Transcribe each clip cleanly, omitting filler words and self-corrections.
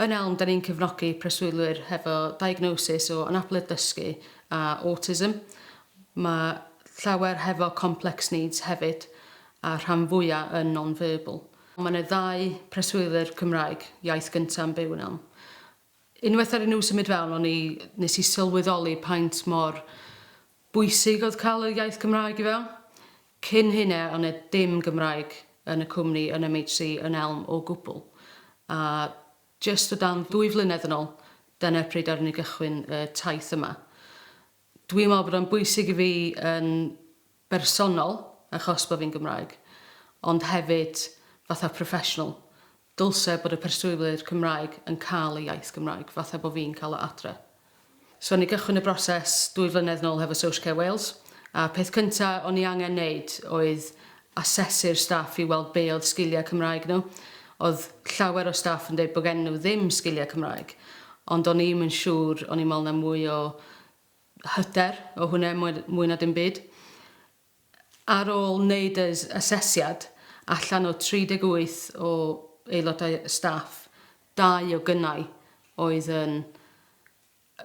Yn Elm, da ni'n cefnogi preswylwyr hefo diagnosis o anabledd dysgu a autism. Mae llawer hefo complex needs hefyd, a rhan fwya yn non-verbal. Mae 'na ddau preswylwyr Cymraeg iaith gynta yn byw yn Elm. Unwaith ddaru nhw symud fewn o'n i, nes i sylweddoli paint mor bwysig oedd cael y iaith Gymraeg i fewn. Cyn hynna o'n 'na dim Gymraeg yn y cwmni yn MHC yn Elm o gwbl. A jyst o dan ddwy flynedd yn ôl dyna pryd ddaru ni gychwyn y taith yma. Dwi'n meddwl bod o'n bwysig i fi yn bersonol achos bod fi'n Gymraeg ond hefyd fatha professional Dylse bod y preswylwyr Cymraeg yn cael y iaith Gymraeg, fatha bo fi'n cael o adre. So o'n i gychwyn y broses dwy flynedd nôl hefo Social Care Wales, a peth cynta o'n i angen neud oedd asesu'r staff i weld be oedd sgiliau Cymraeg nhw. Oedd llawer o staff yn deud bod gen nhw ddim sgiliau Cymraeg, ond o'n i'm yn siŵr, o'n i'n meddwl na mwy o hyder o hwnna mwy, mwy na dim byd. Ar ôl wneud y asesiad, allan o 38 o aelodau staff, dau o gynnau oedd yn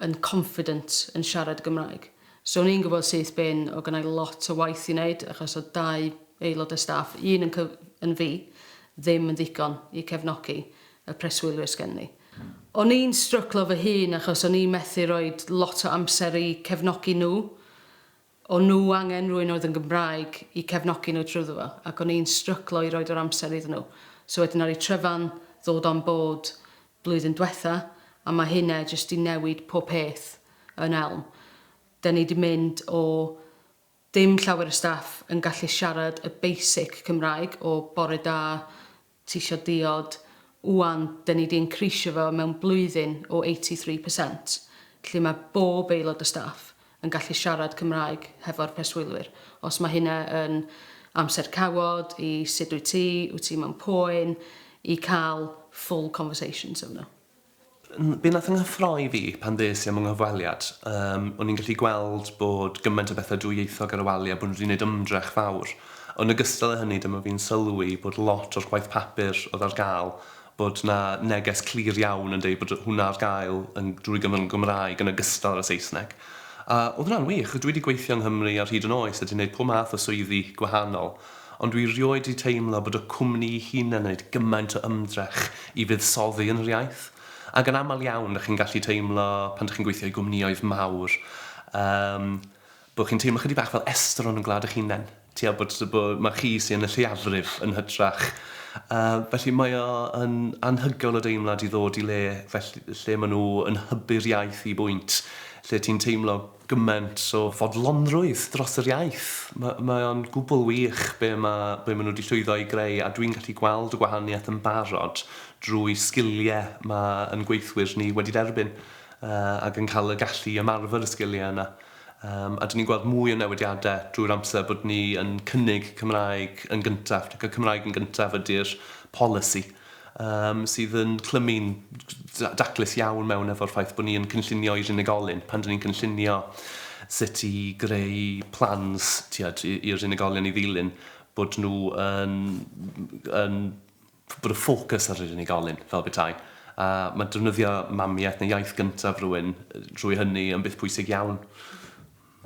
yn confident yn siarad Gymraeg. So o'n i'n gwybod syth bin o gynnau lot o waith i wneud achos oedd dau aelod o staff, un yn yn fi, ddim yn ddigon i cefnogi y preswylwyr sgen ni. O'n i'n stryglo fy hun achos o'n i'n methu roid lot o amser i cefnogi nhw. O'n nhw angen rhywun oedd yn Gymraeg i cefnogi nhw trwyddo fo, ac o'n i'n stryglo i roid yr amser iddyn nhw. So wedyn aru Tryfan ddod on board blwyddyn dwetha, a ma' hynna jyst 'di newid pob peth yn Elm. 'Da ni 'di mynd o dim llawer o staff yn gallu siarad y basic Cymraeg o bore da, Tisio diod, ŵan 'dyn ni 'di increasio fo mewn blwyddyn o 83 percent, lle mae bob aelod o staff yn gallu siarad Cymraeg hefo'r preswylwyr. Os mae hynna yn amser cawod, i sut wyt ti, wyt ti mewn poen, i cael full conversations efo nhw. Be nath 'y nghyffroi fi pan ddes i am 'y nghyfweliad, yym, o'n i'n gallu gweld bod gymaint o bethe dwyieithog ar y walia, bod nhw 'di neud ymdrech fawr. Yn ogystal â hynny, dyma fi'n sylwi bod lot o'r gwaith papur oedd ar gael, bod 'na neges clir iawn yn deud bod hwnna ar gael yn drwy gyfrwng y Gymraeg yn ogystal â'r Saesneg. A oedd hwnna'n wych, dwi 'di gweithio yng Nghymru ar hyd 'yn oes a 'di neud pob math o swyddi gwahanol, Ond dwi rioed 'di teimlo bod y cwmni 'i hunan yn neud gymaint o ymdrech i fuddsoddi yn yr iaith. Ac yn amal iawn 'dych chi'n gallu teimlo pan 'dych chi'n gweithio i gwmnïoedd mawr yym bod chi'n teimlo chydig bach fel estron yn gwlad eich hunen. Tua bod bod ma' chi sy yn y lleiafrif yn hytrach. Yy felly mae o yn anhygoel o deimlad i ddod i le felly lle ma' nhw yn hybu'r iaith i bwynt lle ti'n teimlo gymaint o fodlonrwydd dros yr iaith. Ma' mae o'n gwbl wych be' ma' be' ma' nhw 'di llwyddo i greu a dwi'n gallu gweld y gwahaniaeth yn barod drwy sgilie ma' 'yn gweithwyr ni wedi derbyn yy ac yn cael y gallu i ymarfer y sgilie yna. Yym a 'dyn ni'n gweld mwy o newidiade drwy'r amser bod ni yn cynnig Cymraeg yn gyntaf, y Cymraeg yn gyntaf ydi'r polisi. yym sydd yn clymu'n daclus iawn mewn efo'r ffaith bod ni yn cynllunio i'r unigolyn. Pan 'dyn ni'n cynllunio sut i greu plans ti'od i'r unigolion i ddilyn, bod nhw yn yn bod y ffocws ar yr unigolyn fel petai. A ma' defnyddio mamiaith neu iaith gyntaf rhywun drwy hynny yn beth pwysig iawn.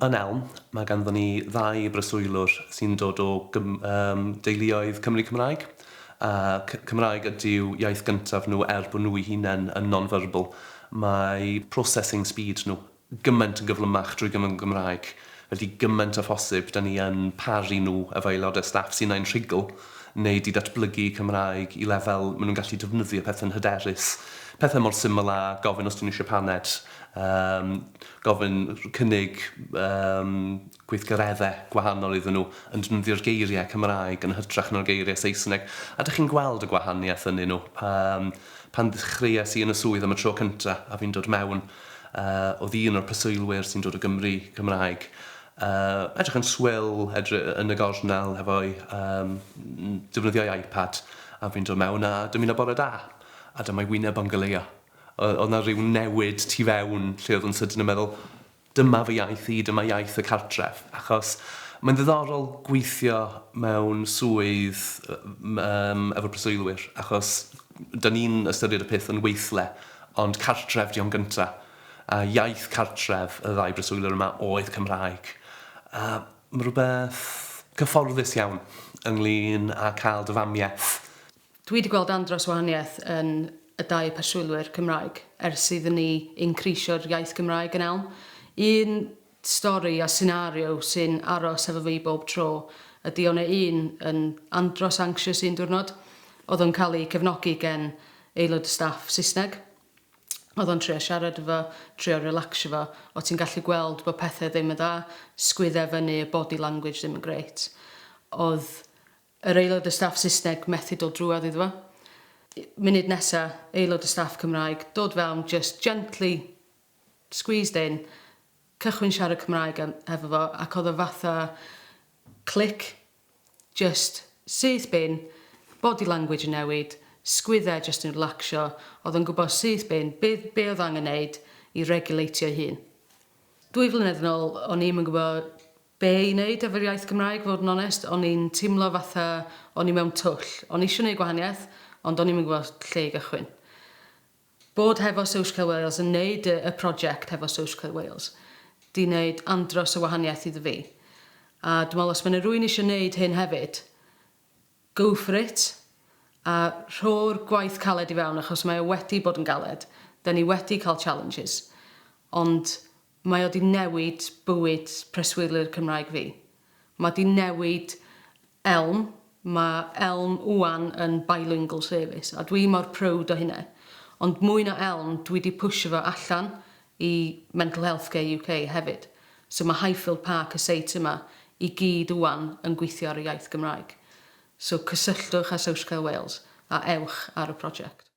Yn Elm, mae ganddon ni ddau breswylwr sy'n dod o gym- yym deuluoedd Cymry Cymraeg. A C- Cymraeg ydyw iaith gyntaf nhw er bod nhw'u hunain yn non-verbal. Mae processing speed nhw gymaint yn gyflymach drwy gyfrwng y Gymraeg. Felly gymaint â phosib, 'da ni yn paru nhw efo aelodau staff sy'n un ai'n rhugl neu 'di datblygu Cymraeg i lefel maen nhw'n gallu defnyddio pethau'n hyderus. Pethau mor syml â gofyn os 'dyn nhw eisiau paned, Yym, gofyn, cynnig yym gweithgareddau gwahanol iddyn nhw yn defnyddio'r geiriau Cymraeg yn hytrach na'r geiriau Saesneg. A dych chi'n gweld y gwahaniaeth ynddyn nhw. Yym, pan ddechreuais i yn y swydd am y tro cynta a fi'n dod mewn, yy, oedd un o'r preswylwyr sy'n dod o Gymru Cymraeg, yy, edrych yn swil, edry- yn y gornel hefo'i, yym, defnyddio'i iPad, a fi'n dod mewn a dymuno bore da, a dyma'i wyneb o'n goleuo. Oedd 'na ryw newid tu fewn lle oedd o'n sydyn yn meddwl, dyma fy iaith i, dyma iaith y cartref. Achos Mae'n ddiddorol gweithio mewn swydd um, efo preswylwyr, achos da ni'n ystyried y peth yn weithle, ond cartref 'di o'n gynta. A iaith cartref y ddau breswylwyr yma oedd Cymraeg. A mae rhywbeth cyfforddus iawn ynglyn â cael dy famiaeth. Dwi 'di gweld andros o wahaniaeth yn y dau preswylwyr Cymraeg ers iddyn ni increasio'r iaith Gymraeg yn Elm. Un stori a scenario sy'n aros efo fi bob tro ydi o' 'na un yn andros anxious un diwrnod. O'dd o'n ca'l 'i cefnogi gen aelod o staff Saesneg. O'dd o'n trio siarad efo, trio relaxio fo. O' ti'n gallu gweld bod pethe ddim yn dda, sgwydde fyny, y body language ddim yn grêt. O'dd yr aelod o staff Saesneg methu dod drwadd iddo fo. Munud nesa, aelod o staff Cymraeg dod fewn, just gently squeezed in, cychwyn siarad Cymraeg efo fo, ac oedd o fatha click, just syth bin, body language yn newid, sgwydde just yn relaxio, oedd o'n gwybod syth bin be oedd angen neud i regulatio ei hun. 2 flynedd yn ôl, o'n i'm yn gwybod be i wneud efo'r iaith Gymraeg, fod yn onest. O'n i'n teimlo fatha o'n i mewn twll. O'n i eisiau gwneud gwahaniaeth, ond o'n i'm yn gwybod lle i gychwyn. Bod hefo Social Care Wales yn neud y prosiect hefo Social Care Wales, di wneud andros o wahaniaeth iddo fi. A dwi'n meddwl os mae yna rhywun eisiau wneud hyn hefyd, go for it. A rho'r gwaith caled i fewn, achos mae o wedi bod yn galed. Da ni wedi cael challenges. Ond mae o di newid bywyd preswylwyr Cymraeg fi. Mae di newid Elm. Mae Elm wan yn bilingual service, a dwi mor proud o hynna. Ond mwy na Elm, dwi di pwsio fo allan i Mental Health Care UK hefyd. So mae Highfield Park, y site yma, i gyd wan yn gweithio ar y iaith Gymraeg. So cysylltwch â Social Care Wales a ewch ar y prosiect.